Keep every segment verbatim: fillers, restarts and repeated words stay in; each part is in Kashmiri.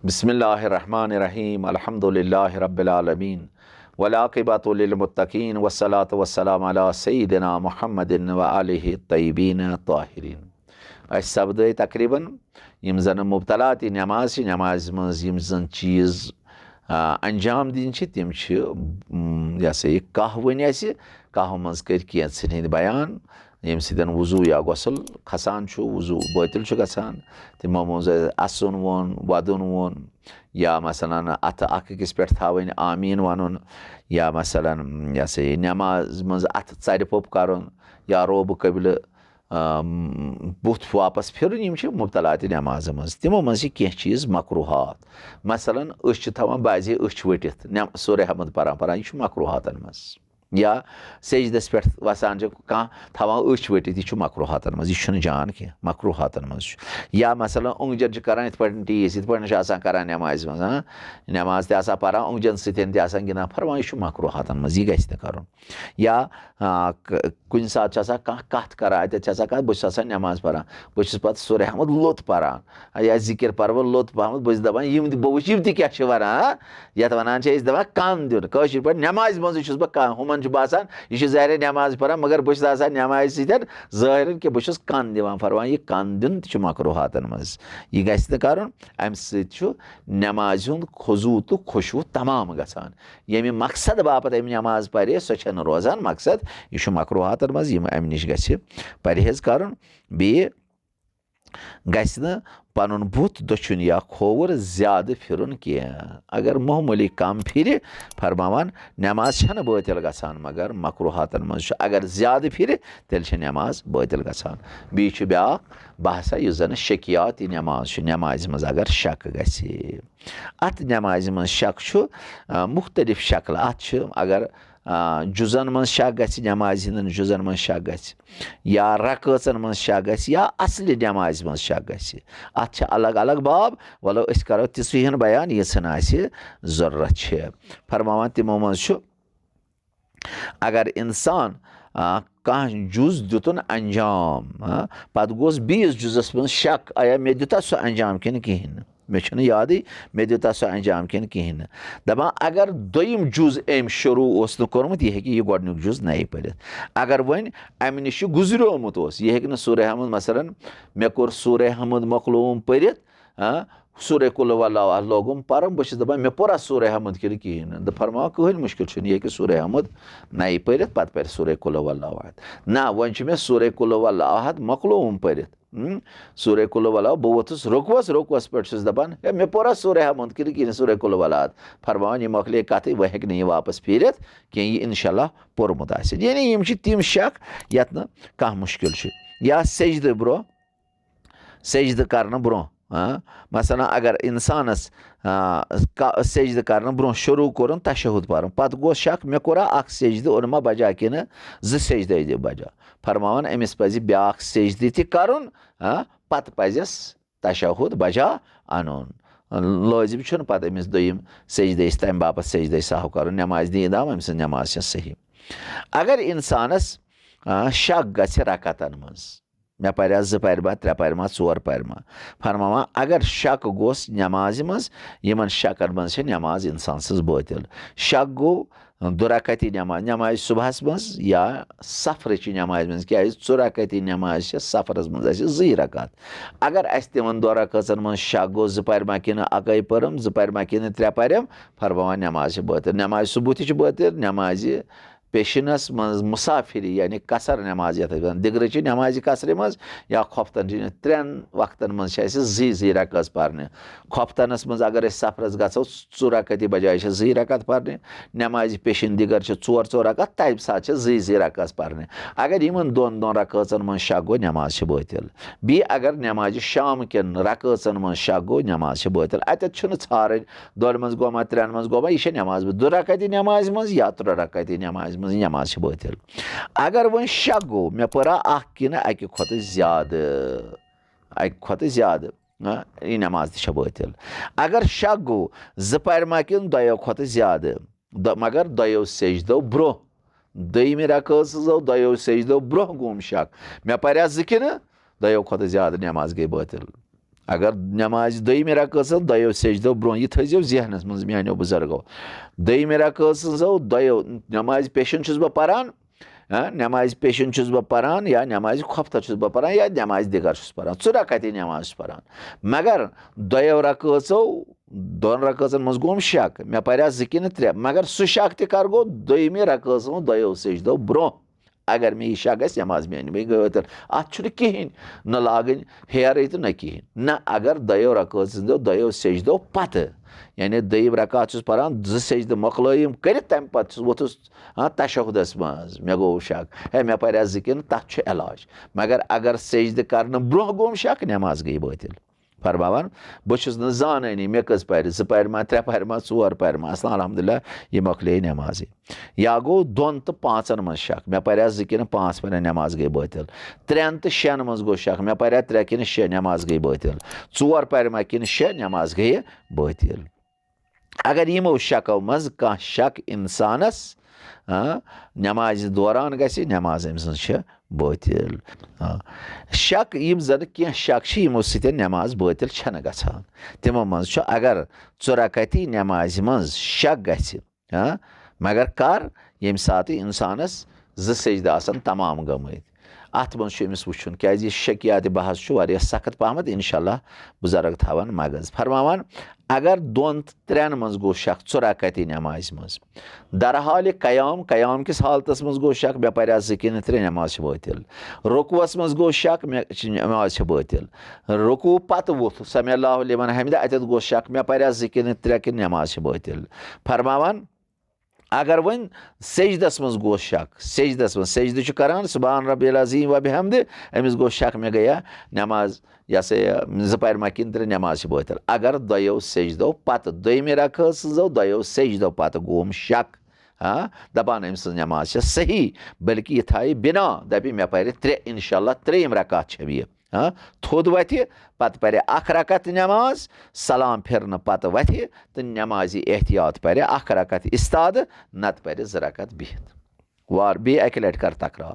بسم اللہ الرحمن الرحیم۔ الحمد للہ رب العالمین، والعاقبۃ للمتقین، والصلاۃ والسلام علی سیدنا محمد و آلہ الطیبین الطاہرین۔ اسہِ سپدٲے تقریباً یِم زن مبتلا تہِ نماز چھِ، نمازِ منٛز یِم زن چیٖز، آ، انجام دِنۍ چھِ، تِم چھِ، م، یہِ ہسا یہِ کاہ ؤنۍ اسہِ، کاہو منٛز کٔرۍ کینٛژن ہٕنٛدۍ بیان، ییٚمہِ سۭتۍ وضوٗ یا غسل کھسان چھُ، وضوٗ بٲطِل چھُ گژھان۔ تِمو منٛز اَسُن ووٚن، وَدُن ووٚن، یا مثلاً اَتھٕ اَکھ أکِس پٮ۪ٹھ تھاوٕنۍ، آمیٖن وَنُن، یا مثلاً، یہِ ہسا یہِ نٮ۪ماز منٛز اَتھٕ ژَرِ پوٚپ کَرُن، یا روبہٕ قبلہٕ، آم، بُتھ واپس پھِرُن، یِم چھِ مبتلا تہِ نٮ۪مازٕ منٛز۔ تِمو منٛز چھِ کینٛہہ چیٖز مکروٗہات۔ مثلاً، أچھ چھِ تھاوان بعضے أچھ ؤٹِتھ، نٮ۪م-، سورہ حمد پَران پَران، یہِ چھُ مکروٗہاتَن منٛز۔ یا سجدس پٮ۪ٹھ وسان چھِ کانٛہہ تھاوان أچھ ؤٹِتھ، یہِ چھُ مکروٗہاتن منٛز، یہِ چھُنہٕ جان کینٛہہ، مکروٗہاتن منٛز چھُ۔ یا مثلاً، اوٚنٛگجن چھِ کران یِتھ پٲٹھۍ ٹیٖس، یِتھ پٲٹھۍ چھِ آسان کران نٮ۪مازِ منٛز، ہاں، نٮ۪ماز تہِ آسان پران، اوٚنٛگجن سۭتۍ تہِ آسان گِنٛدان، فرمان، یہِ چھُ مکروٗہاتن منٛز، یہِ گژھِ نہٕ کرُن۔ یا، آ، ک-، کُنہِ ساتہٕ چھِ آسان کانٛہہ کتھ کران، اتٮ۪تھ چھِ آسان کتھ، بہٕ چھُس آسان نٮ۪ماز پران، بہٕ چھُس پتہٕ سورہ حمد لوٚت پران، یا ذِکِر پرٕ بہٕ لوٚت پہمتھ، بہٕ چھُس دپان، یِم تہِ، بہٕ وٕچھِ، یِم تہِ کیٛاہ چھِ ونان، ہاں؟ یتھ ونان چھِ أسۍ دپان کن دیُن۔ کٲشِر پٲٹھۍ نٮ۪مازِ منٛزٕے چھُس بہٕ کن، ہُمن چھُ باسان یہِ چھُ ظٲہرے نٮ۪ماز پران، مگر بہٕ چھُس آسان نٮ۪مازِ سۭتۍ ظٲہرن کہِ بہٕ چھُس کن دِوان۔ فرمان، یہِ کن دیُن تہِ چھُ مکروٗہاتن منٛز، یہِ گژھِ نہٕ کرُن۔ امہِ سۭتۍ چھُ نٮ۪مازِ ہُنٛد خضوع تہٕ خشوع تمام گژھان۔ ییٚمہِ مقصد باپتھ أمۍ نٮ۪ماز پرے، سۄ چھےٚ نہٕ روزان مقصد، یہِ چھُ مکروٗہاتن منٛز، یِم امہِ نِش گژھِ پرہیز کرُن۔ بیٚیہِ گژھِ نہٕ پنُن بُتھ دٔچھُن یا کھووُر زیادٕ پھِرُن کینٛہہ۔ اگر معموٗلی کم پھِرِ، فرماوان، نٮ۪ماز چھنہٕ بٲطِل گژھان، مگر مکروٗہاتن منٛز چھُ۔ اگر زیادٕ پھِرِ، تیٚلہِ چھِ نٮ۪ماز بٲطِل گژھان۔ بیٚیہِ چھُ بیٛاکھ بحثا، یُس زن شکیات یہِ نٮ۪ماز چھُ، نٮ۪مازِ منٛز اگر شک گژھِ۔ اتھ نٮ۪مازِ منٛز شک چھُ، آ، مختلف شکلہٕ۔ اتھ چھِ، اگر، آ، جُزن منٛز شک گژھِ، نٮ۪مازِ ہٕنٛدٮ۪ن جُزن منٛز شک گژھِ، یا رکٲژن منٛز شک گژھِ، یا اصلہِ نٮ۪مازِ منٛز شک گژھِ۔ اتھ چھِ الگ الگ باب، ولو أسۍ کرو تِژھٕے ہن بیان، یِژھن آسہِ ضروٗرت چھِ۔ فرماوان تِمو منٛز چھُ، اگر انسان، آ، کانٛہہ جُز دیُتُن انجام، آ، پتہٕ گوٚژھ بیٚیِس جُزس منٛز شک، آیا مےٚ دیُتا سُہ انجام کِنہٕ کِہیٖنۍ نہٕ؟ مےٚ چھُنہٕ یادٕے، مےٚ دیُتا سُہ انجام کِنہٕ کِہیٖنۍ نہٕ۔ دپان، اگر دوٚیِم جُز أمۍ شروٗع اوس نہٕ کوٚرمُت، یہِ ہیٚکہِ یہِ گۄڈٕنیُک جُز نَیہِ پٔرِتھ۔ اگر وۄنۍ اَمہِ نِش یہِ گُزریومُت اوس، یہِ ہیٚکہِ نہٕ سورہ حمد، مثلاً، مےٚ کوٚر سورہ حمد مۄکلووُم پٔرِتھ، ہاں، سورہ قل ہو اللہ احد لوگُم پرُن، بہٕ چھُس دپان، مےٚ پوٚرا سورہ حمد کِنہٕ کِہیٖنۍ نہٕ؟ تہٕ فرماوان، کٕہٕنۍ مُشکِل چھُنہٕ، یہِ ہیٚکہِ سورہ حمد نَیہِ پٔرِتھ، پتہٕ پرِ سورہ قل ہو اللہ احد۔ نہ، وۄنۍ چھُ مےٚ سورہ قل ہو اللہ احد مۄکلووُم پٔرِتھ۔ ہم، سورہ قل ہو اللہ، بہٕ ووتھُس رُکوَس، رُکوَس پٮ۪ٹھ چھُس دپان، ہے، مےٚ پوٚرا سورہ حمد کِنہٕ کِہیٖنۍ سورہ قل ہو اللہ احد؟ فرماوان، یہِ مۄکلے کتھٕے، وۄنۍ ہیٚکہِ نہٕ یہِ واپس پھیٖرِتھ کینٛہہ، یہِ انشاءاللہ پوٚرمُت آسہِ۔ یعنی یِم چھِ تِم شک، یتھ نہٕ کانٛہہ مُشکِل چھُ۔ یا سجدٕ برونٛہہ، سجدٕ کرنہٕ برونٛہہ، ہاں، مثلاً، اگر انسانس، آ، کا-، سجدٕ کرنہٕ برونٛہہ شروٗع کوٚرُن تشہد پرُن، پتہٕ گوٚو شک، مےٚ کوٚرا اکھ سجدٕ، اوٚن ما بجا کِنہٕ زٕ سجدٕ أنِم بجا؟ فرماوان، أمِس پزِ بیٛاکھ سجدٕ تہِ کرُن، ہاں، پتہٕ پزٮ۪س تشہد بجا انُن۔ لٲزم چھُنہٕ پتہٕ أمِس دوٚیِم سجدٕ أسۍ تمہِ باپتھ سجدٕ سہو کرُن، نمازِ دِنۍ ادامہٕ، أمۍ سٕنٛز نماز چھےٚ صحیح۔ اگر انسانس، آ، شک گژھِ رکعتن منٛز، مےٚ پریا زٕ پرِ ما، ترٛےٚ پرِ ما، ژور پرِ ما؟ فرماوان، اگر شک گوٚژھ نمازِ منٛز، یِمن شکن منٛز چھِ نماز انسان سٕنٛز بٲطِل۔ شک گوٚو دُرکتی نماز، نمازِ صبحس منٛز یا سفرٕچہِ نمازِ منٛز، کیازِ ژُرکتی نمازِ چھِ سفرس منٛز اسہِ زٕے رکعت۔ اگر اسہِ تِمن دۄن رکٲژن منٛز شک گوٚو، زٕ پرِ ما کِنہٕ اکٲے پٔرٕم، زٕ پرِ ما کِنہٕ ترٛےٚ پرِم، فرماوان، نماز چھِ بٲطِل۔ نمازِ صبح تہِ چھِ بٲطِل، نمازِ پیشینس منٛز مسافری، یعنی قصر نماز یتھ أسۍ ونان، دِگرٕچہِ نمازِ قصرِ منٛز یا خۄفتن چھِ، ترٛٮ۪ن وقتن منٛز چھِ اسہِ زٕے زٕے رکٲژ پرنہِ۔ خۄفتنس منٛز اگر أسۍ سفرس گژھو، ژُرکتی بجایہِ چھِ زٕے رکعت پرنہِ۔ نمازِ پیشین دِگر چھِ ژور ژور رکعت، تمہِ ساتہٕ چھِ زٕے زٕے رکٲژ پرنہِ۔ اگر یِمن دۄن دۄن رکٲژن منٛز شک گوٚو، نماز چھِ بٲطِل۔ بیٚیہِ اگر نمازِ شام کٮ۪ن رکٲژن منٛز شک گوٚو، نماز چھِ بٲطِل۔ اتٮ۪تھ چھُنہٕ ژھارٕنۍ دۄن منٛز گوٚو ما، ترٛٮ۪ن منٛز گوٚو ما، یہِ چھےٚ نٮ۪ماز بٲطِل۔ دُرکتی نٮ۪مازِ منٛز یا ترٛےٚ رکتی نٮ۪مازِ منٛز، یہِ نٮ۪ماز چھِ بٲطِل۔ اگر وۄنۍ شک گوٚو، مےٚ پٔرا اکھ کِنہٕ اکہِ کھۄتہٕ زیادٕ، اکہِ کھۄتہٕ زیادٕ، ہاں، یہِ نٮ۪ماز تہِ چھےٚ بٲطِل۔ اگر شک گوٚو، زٕ پرِ ما کِنہٕ دۄیو کھۄتہٕ زیادٕ، دۄ-، مگر دۄیو سجدو برونٛہہ، دوٚیمہِ رکٲژ ہٕنٛزو دۄیو سجدو برونٛہہ گوٚوُم شک، مےٚ پریا زٕ کِنہٕ دۄیو کھۄتہٕ زیادٕ، نٮ۪ماز گٔے بٲطِل۔ اگر نمازِ دوٚیمہِ رکٲژ ہٕنٛز دۄیو سجدو برونٛہہ، یہِ تھٲیزیو ذہنس منٛز میانیو بُزرگو، دوٚیمہِ رکٲژ ہٕنٛزو دۄیو، نمازِ پیشن چھُس بہٕ پران، ہاں، نمازِ پیشن چھُس بہٕ پران یا نمازِ خۄفتن چھُس بہٕ پران یا نمازِ دِگر چھُس پران، ژٕ رکعتی نماز چھُس پران، مگر دۄیو رکٲژو، دۄن رکٲژن منٛز گوٚوم شک، مےٚ پریا زٕ کِنہٕ ترٛےٚ، مگر سُہ شک تہِ کر گوٚو دوٚیمہِ رکٲژ منٛز دۄیو سجدو برونٛہہ۔ اگر مےٚ یہِ شک گژھِ، نماز میانہِ بیٚیہِ گٔے بٲطِل۔ اتھ چھُنہٕ کِہینۍ، نہ لاگٕنۍ ہیرٕے تہٕ نہ کِہینۍ۔ نہ، اگر دۄیو رکٲژ ہٕنٛدیو دۄیو سجدو پتہٕ، یعنی دوٚیِم رکعت چھُس پران، زٕ سجدٕ مۄکلٲیِم کٔرِتھ، تمہِ پتہٕ چھُس ووٚتھُس، ہاں، تشہُدس منٛز، مےٚ گوٚو شک، ہے، مےٚ پریا زٕ کِنہٕ، تتھ چھُ علاج۔ مگر اگر سجدٕ کرنہٕ برونٛہہ گوٚوم شک، نماز گٔے بٲطِل۔ فرماوان، بہٕ چھُس نہٕ زانٲنی مےٚ کٔژ پرِ، زٕ پرِ ما، ترٛےٚ پرِ ما، ژور پرِ ما، اصلا الحمدللہ، یہِ مۄکلے نمازٕے۔ یا گوٚو دۄن تہٕ پانٛژن منٛز شک، مےٚ پریا زٕ کِنہٕ پانٛژھ پرِ، نماز گٔے بٲطِل۔ ترٛٮ۪ن تہٕ شٮ۪ن منٛز گوٚو شک، مےٚ پریا ترٛےٚ کِنہٕ شےٚ، نماز گٔے بٲطِل۔ ژور پرِ ما کِنہٕ شےٚ، نماز گٔیہِ بٲطِل۔ اگر یِمو شکو منٛز کانٛہہ شک انسانس، آ، نمازِ دوران گژھِ، نماز أمۍ سٕنٛز چھِ بٲطِل۔ آ، شک، یِم زن کینٛہہ شک چھِ، یِمو سۭتۍ نماز بٲطِل چھنہٕ گژھان۔ تِمو منٛز چھُ، اگر ژُرکعتی نمازِ منٛز شک گژھِ، ہاں، مگر کر؟ ییٚمہِ ساتہٕ انسانس زٕ سجدٕ آسن تمام گٔمٕتۍ۔ اتھ منٛز چھُ أمِس وٕچھُن، کیازِ یہِ شکیات بحث چھُ واریاہ سخت پہمتھ، انشاءاللہ بُزرگ تھاون مغز۔ فرماوان، اگر دۄن تہٕ ترٛٮ۪ن منٛز گوٚو شک ژُرکعتی نمازِ منٛز، درحالِ قیام، قیام کِس حالتس منٛز گوٚو شک، مےٚ پریا زٕ کِنہٕ ترٛےٚ، نماز چھِ بٲطِل۔ رکوعس منٛز گوٚو شک، مےٚ چھِ نماز چھِ بٲطِل۔ رکوع پتہٕ ووٚتھ سمع اللہ لمن حمدہ، اتٮ۪تھ گوٚو شک، مےٚ پریا زٕ کِنہٕ ترٛےٚ، کِنہٕ نماز چھِ بٲطِل۔ فرماوان، اگر وۄنۍ سجدس منٛز گوٚو شک، سجدس منٛز، سجدٕ چھُ کران سبحان ربی العظیم و بحمدِ، أمِس گوٚو شک، مےٚ گٔیا نماز، یہِ ہسا یہِ، زٕ پرِ ما کِنہٕ ترٛےٚ، نماز چھِ بٲطِل۔ اگر دۄیو سجدو پتہٕ، دوٚیمہِ رکٲژ سٕنٛزو دۄیو سجدو پتہٕ گوٚوم شک، ہاں، دپان أمۍ سٕنٛز نماز چھےٚ صحیح، بلکہِ یہِ تھایہِ بنا، دپہِ مےٚ پرِ ترٛےٚ، انشاءاللہ ترٛیٚیِم رکعت چھےٚ یہِ۔ ہاں، تھوٚد وتھِ، پتہٕ پرِ اکھ رکعت نماز، سلام پھرنہٕ پتہٕ وتھِ تہٕ نمازِ احتیاط پرِ اکھ رکعت استادٕ، نتہٕ پرِ زٕ رکعت بِہِتھ۔ وار، بیٚیہِ اکہِ لٹہِ کر تکرار۔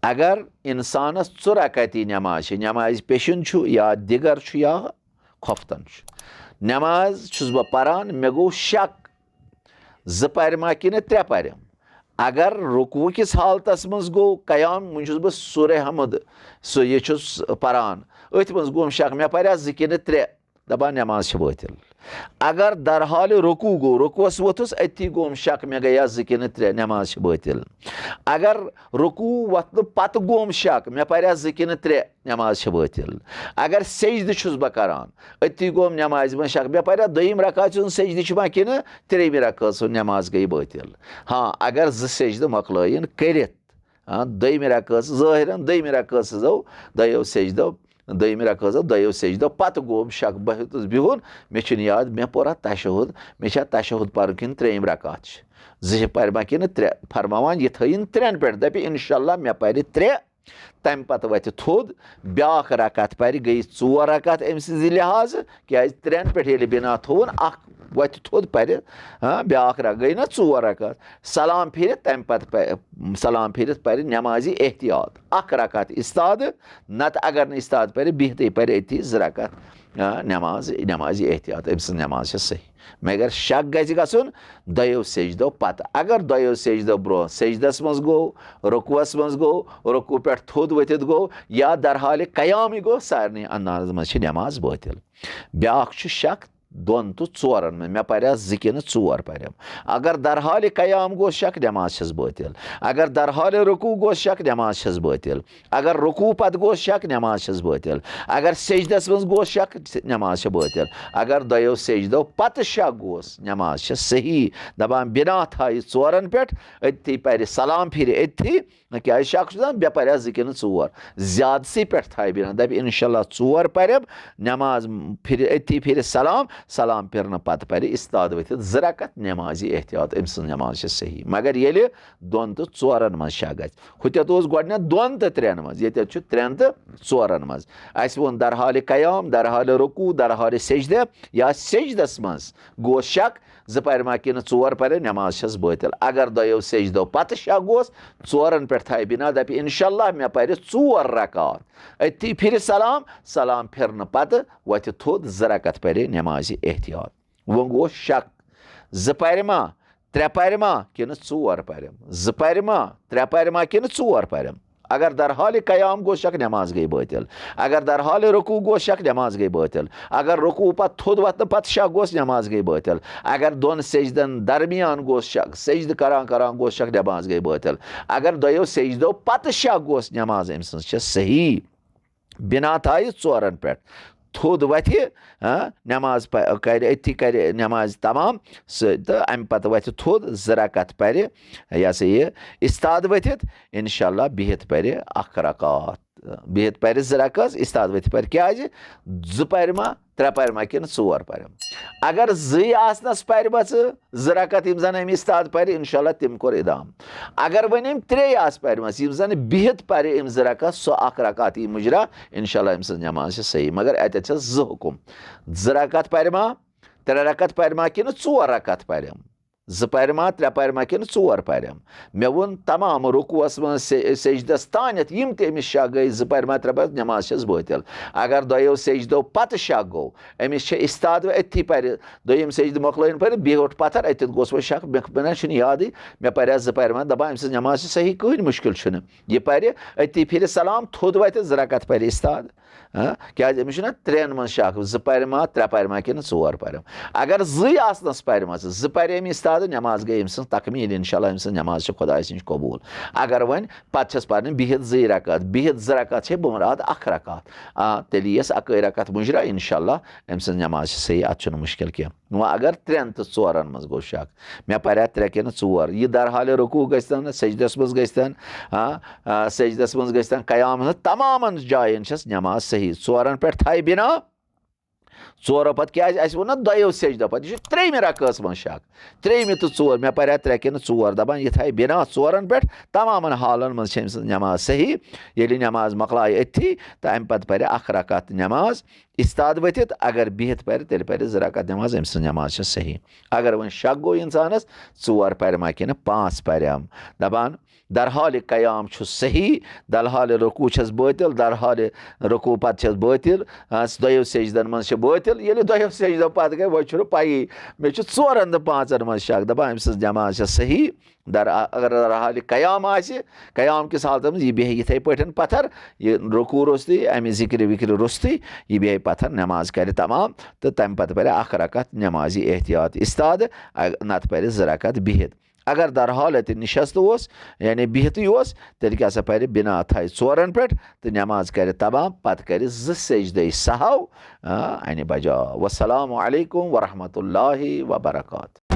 اگر انسانس ژُرکعتی نماز چھِ، نمازِ پیشن چھُ یا دِگر چھُ یا خۄفتن چھُ، نماز چھُس بہٕ پران، مےٚ گوٚو شک، زٕ پرِ ما کِنہٕ ترٛےٚ پرِ۔ اگر رکوع کِس حالتس منٛز گوٚو قیام، وۄنۍ چھُس بہٕ سورہ حمد، سُہ یہِ چھُس پران، أتھۍ منٛز گوٚوم شک، مےٚ پریا زٕ کِنہٕ ترٛےٚ، دپان نماز چھِ بٲطِل۔ اگر درحالِ رکوع گوٚو، رکوعس ووٚتھُس، أتھی گوٚوم شک، مےٚ گٔیا زٕ کِنہٕ ترٛےٚ، نماز چھِ بٲطِل۔ اگر رکوع وۄتھنہٕ پتہٕ گوٚوم شک، مےٚ پریا زٕ کِنہٕ ترٛےٚ، نماز چھِ بٲطِل۔ اگر سجدٕ چھُس بہٕ کران، أتی گوٚوم نمازِ منٛز شک، مےٚ پریا دوٚیِم رکعت ہُنٛد سجدٕ چھُ ما کِنہٕ ترٛیٚیِمہِ رکعت سُنٛد، نماز گٔے بٲطِل۔ ہاں، اگر زٕ سجدٕ مۄکلٲیِن کٔرِتھ، ہاں، دوٚیمہِ رکعت ظٲہِرن، دوٚیمہِ رکعت سٕنٛزو دۄیو سجدو، دوٚیمہِ رکعت دۄیو سجدو پتہٕ گوٚوم شک، بہٕ ہیوٚتُس بِہُن، مےٚ چھُنہٕ یاد مےٚ پوٚرا تشہُد، مےٚ چھا تشہُد پرُن کِنہٕ ترٛیٚیِم رکعت چھِ؟ زٕ چھِ پرِ ما کِنہٕ ترٛےٚ؟ فرماوان، یہِ تھٲیِن ترٛٮ۪ن پٮ۪ٹھ، دپہِ انشاءاللہ مےٚ پرِ ترٛےٚ۔ تمہِ پتہٕ وتھِ تھوٚد، بیٛاکھ رکعت پرِ، گٔیہِ ژور رکعت أمۍ سٕنٛزِ لحاظہٕ، کیازِ ترٛٮ۪ن پٮ۪ٹھ ییٚلہِ بنا تھوٚوُن، اکھ وتھِ تھوٚد پرِ، ہاں، بیٛاکھ رکعت گٔے نہ ژور رکعت۔ سلام پھِرِ، تمہِ پتہٕ پرِ، سلام پھِرِتھ پرِ نمازِ احتیاط اکھ رکعت استادٕ، نتہٕ اگر نہٕ استاد پرِ، بِہتھٕے پرِ أتھی زٕ رکعت، آ، نماز، نمازِ احتیاط، أمۍ سٕنٛز نماز چھےٚ صحیح۔ مگر شک گژھِ گژھُن دۄیو سجدو پتہٕ۔ اگر دۄیو سجدو برونٛہہ سجدس منٛز گوٚو، رکوعس منٛز گوٚو، رکوع پٮ۪ٹھ تھوٚد ؤتھِتھ گوٚو، یا درحالِ قیامٕے گوٚو، سارنٕے اندازن منٛز چھِ نماز بٲطِل۔ بیٛاکھ چھُ شک دۄن تہٕ ژورن منٛز، مےٚ پریا زٕ کِنہٕ ژور پریم۔ اگر درحالِ قیام گوٚو شک، نماز چھَس بٲطِل۔ اگر درحالِ رکوع گوٚو شک، نماز چھَس بٲطِل۔ اگر رکوع پتہٕ گوٚو شک، نماز چھَس بٲطِل۔ اگر سجدس منٛز گوٚو شک، نماز چھےٚ بٲطِل۔ اگر دۄیو سجدو پتہٕ شک گوٚوس، نماز چھےٚ صحیح۔ دپان، بنا تھایہِ ژورن پٮ۪ٹھ، أتھی پرِ سلام پھِرِ أتھی، کیازِ شک چھُ آسان، مےٚ پریا زٕ کِنہٕ ژور، زیادسٕے پٮ۪ٹھ تھایہِ بنا، دپہِ انشاءاللہ ژور پرم، نماز پھِرِ، أتھی پھِرِ سلام، سلام پھِرنہٕ پتہٕ پرِ استاد ؤتھِتھ زٕ رکعت نمازِ احتیاط، أمۍ سٕنٛز نماز چھےٚ صحیح۔ مگر ییٚلہِ دۄن تہٕ ژورن منٛز شک گژھِ، ہُتٮ۪تھ اوس گۄڈٕنٮ۪تھ دۄن تہٕ ترٛٮ۪ن منٛز، ییٚتٮ۪تھ چھُ ترٛٮ۪ن تہٕ ژورن منٛز۔ اسہِ ووٚن درحالِ قیام، درحالِ رکوع، درحالِ سجدہ یا سجدس منٛز گوٚو شک، زٕ پرِ ما کِنہٕ ژور پرِ، نٮ۪ماز چھَس بٲطِل۔ اگر دۄیو سجدو پتہٕ شک گوس، ژورن پٮ۪ٹھ تھایہِ بِنا، دَپہِ، "انشاءاللہ، مےٚ پرِ ژور رکعت۔" أتھی پھِرِ سلام، سلام پھِرنہٕ پتہٕ وۄتھِ تھوٚد، زٕ رکعت پرِ نٮ۪مازِ احتیاط۔ وۄنۍ گوٚو شک، زٕ پرِ ما، ترٛےٚ پرِ ما کِنہٕ ژور پرِم؟ زٕ پرِ ما، ترٛےٚ پرِ ما کِنہٕ ژور پرِم؟ اگر در حالِ قیام گوٚو شک، نٮ۪ماز گٔے بٲطِل۔ اگر در حالِ رکوع گوٚو شک، نٮ۪ماز گٔے بٲطِل۔ اگر رکوع پتہٕ تھوٚد وۄتھنہٕ پتہٕ شک گوٚوس، نٮ۪ماز گٔے بٲطِل۔ اگر دۄن سجدن درمیان گوٚوس شک، سجدٕ کران کران گوٚوس شک، نٮ۪ماز گٔے بٲطِل۔ اگر دۄیو سجدو پتہٕ شک گوٚوس، نٮ۪ماز أمۍ سٕنٛز چھےٚ صحیح۔ بِنا تھایہِ ژورن پٮ۪ٹھ۔ تھوٚد وۄتھِ، ہاں، نٮ۪ماز پ-، کرِ، أتھی کرِ نٮ۪ماز تمام سۭتۍ، تہٕ امہِ پتہٕ وۄتھِ تھوٚد، زٕ رکعت پرِ، یہِ ہسا یہِ استاد ؤتھِتھ، انشاءاللہ بِہِتھ پرِ اکھ رکعت۔ بِہِتھ پرِ زٕ رکعت، استاد ؤتھِتھ پرِ۔ کیازِ؟ زٕ پرِ ما، ترٛےٚ پرِ ما کِنہٕ ژور پرِ؟ اگر زٕے آسنس پرِ بس زٕ رکعت، یِم زن أمۍ استاد پرِ، انشاءاللہ تِم کوٚر ادام۔ اگر وۄنۍ أمۍ ترٛے آسہٕ پرِمژٕ، یِم زن بِہِتھ پرِ أمۍ زٕ رکعت، سۄ اکھ رکعت یی مُجرا، انشاءاللہ أمۍ سٕنٛز نٮ۪ماز چھِ صحیح۔ مگر اتٮ۪تھ چھِ زٕ حُکم، زٕ رکعت پرِ ما، ترٛےٚ رکعت پرِ ما کِنہٕ ژور رکعت پرِ؟ زٕ پرِ ما، ترٛےٚ پرِ ما کِنہٕ ژور پرِ؟ مےٚ ووٚن تمام رکوعس منٛز سے-، سجدس تانٮ۪تھ، یِم تہِ أمِس شک گٔے، زٕ پرِ ما، ترٛےٚ پرِ، نٮ۪ماز چھس بٲطِل۔ اگر دۄیو سجدو پتہٕ شک گوٚو، أمِس چھِ استاد وۄنۍ أتھی پرِ، دوٚیِم سجدٕ مۄکلٲیِن پٔرِتھ، بیہوٗٹھ پتھر، أتٮ۪تھ گوٚژھ وۄنۍ شک، مےٚ، مےٚ نہ چھُنہٕ یادٕے، مےٚ پرِ ہا زٕ پرِ ما، دپان أمۍ سٕنٛز نٮ۪ماز چھِ صحیح، کٕہٕنۍ مُشکل چھُنہٕ۔ یہِ پرِ، أتھی پھِرِ سلام، تھوٚد وتھِ، زٕ رکعت پرِ استاد۔ ہاں، کیازِ أمِس چھُنہ ترٛٮ۪ن منٛز شک، زٕ پرِ ما، ترٛےٚ پرِ ما کِنہٕ ژور پرِ۔ اگر زٕے آسنس پرِمژٕ، زٕ پرِ أمۍ استادٕ، نٮ۪ماز گٔے أمۍ سٕنٛز تکمیٖل، انشاءاللہ أمۍ سٕنٛز نٮ۪ماز چھِ خۄداے سٕنٛز قبوٗل۔ اگر وۄنۍ پتہٕ چھس پرٕنۍ بِہِتھ زٕے رکعت، بِہِتھ زٕ رکعت چھے بُمراد اکھ رکعت۔ آ، تیٚلہِ یِیَس اکٲے رکعت مُجرا، انشاءاللہ أمۍ سٕنٛز نٮ۪ماز چھِ صحیح، اتھ چھُنہٕ مُشکل کینٛہہ۔ وۄنۍ اگر ترٛٮ۪ن تہٕ ژورن منٛز گوٚو شک، مےٚ پریا ترٛےٚ کِنہٕ ژور، یہِ در حالِ رکوع گژھِ تن، سجدس منٛز گژھِ تن، آ، آ، سجدس منٛز گژھِ تن، قیامس منٛز، تمامن جاین چھس نٮ۪ماز صحیح۔ ژورن پٮ۪ٹھ تھایہِ بِنا، ژورو پتہٕ کیازِ؟ اسہِ ووٚن نہ دۄیو سجدو پتہٕ، یہِ چھُ ترٛیٚیمہِ رکٲژ منٛز شک، ترٛیٚیمہِ تہٕ ژور، مےٚ پریا ترٛےٚ کِنہٕ ژور، دپان یہِ تھایہِ بِنا ژورن پٮ۪ٹھ، تمامن حالن منٛز چھِ أمۍ سٕنٛز نٮ۪ماز صحیح۔ ییٚلہِ نٮ۪ماز مۄکلایہِ أتھی، تہٕ امہِ پتہٕ پرِ اکھ رکعت نٮ۪ماز، استاد ؤتھِتھ اگر بِہِتھ پرِ، تیٚلہِ پرِ زٕ رکعت نٮ۪ماز، أمۍ سٕنٛز نٮ۪ماز چھِ صحیح۔ اگر وۄنۍ شک گوٚو انسانس، ژور پرِ ما کِنہٕ پانٛژھ پرٮ۪م؟ دپان، در حالِ قیام چھُ صحیح، در حالِ رکوع چھس بٲطِل، در حالِ رکوع پتہٕ چھس بٲطِل، آ، دۄیو سجدن منٛز چھِ بٲطِل، ییٚلہِ دۄیو سجدو پتہٕ گٔے، وۄنۍ چھُنہٕ پَیی، مےٚ چھُ ژورن تہٕ پانٛژن منٛز شک، دپان أمۍ سٕنٛز نٮ۪ماز چھِ صحیح۔ در، اگر در حالِ قیام آسہِ، قیام کِس حالتس منٛز یہِ بیٚہہِ یِتھے پٲٹھۍ پتھر، یہِ رکوع روٚستُے، امہِ ذکرِ وکرِ روٚستُے، یہِ بیٚہہِ پتھر، نٮ۪ماز کرِ تمام، تہٕ تمہِ پتہٕ پرِ اکھ رکعت نٮ۪مازِ احتیاط استاد، ا-، نتہٕ پرِ زٕ رکعت بِہِتھ۔ اگر در حالت نشست اوس، یعنی بِہِتھٕے اوس، تیٚلہِ کیٛاہ سا پرِ بِنا تھایہِ ژورن پٮ۪ٹھ تہٕ نٮ۪ماز کرِ تمام، پتہٕ کرِ زٕ سجدے سہو، آ، انہِ بجا۔ والسلام علیکم ورحمۃ اللہ وبرکاتہ۔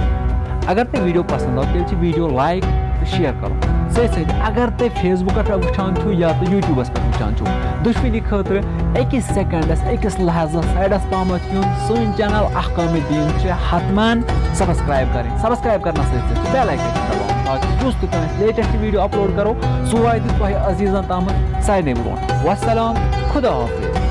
اگر تۄہہِ ویڈیو پسند آو، تیٚلہِ چھِ ویڈیو لایک تہٕ شیئر کرُن۔ سۭتۍ سۭتۍ اگر تُہۍ فیس بُکس پٮ۪ٹھ وٕچھان چھِو یا تہٕ یوٗٹیوٗبس پٮ۪ٹھ وٕچھان چھِو، دۄشوٕنی خٲطرٕ أکِس سیکنڈس، أکِس لحظس سایڈس پامتھ یُن۔ سٲنۍ چینل احکام الدین چھِ حتماً سبسکرائب کرٕنۍ۔ سبسکرائب کرنس سۭتۍ سۭتۍ چھِ بیل آیکن تہِ دباوُن، تاکہِ یُس تہِ کانٛہہ لیٹسٹ ویڈیو اپلوڈ کرو، سُہ واتہِ تۄہہِ عزیزن تامتھ سارنٕے برونٛٹھ۔ والسلام، خدا حافظ۔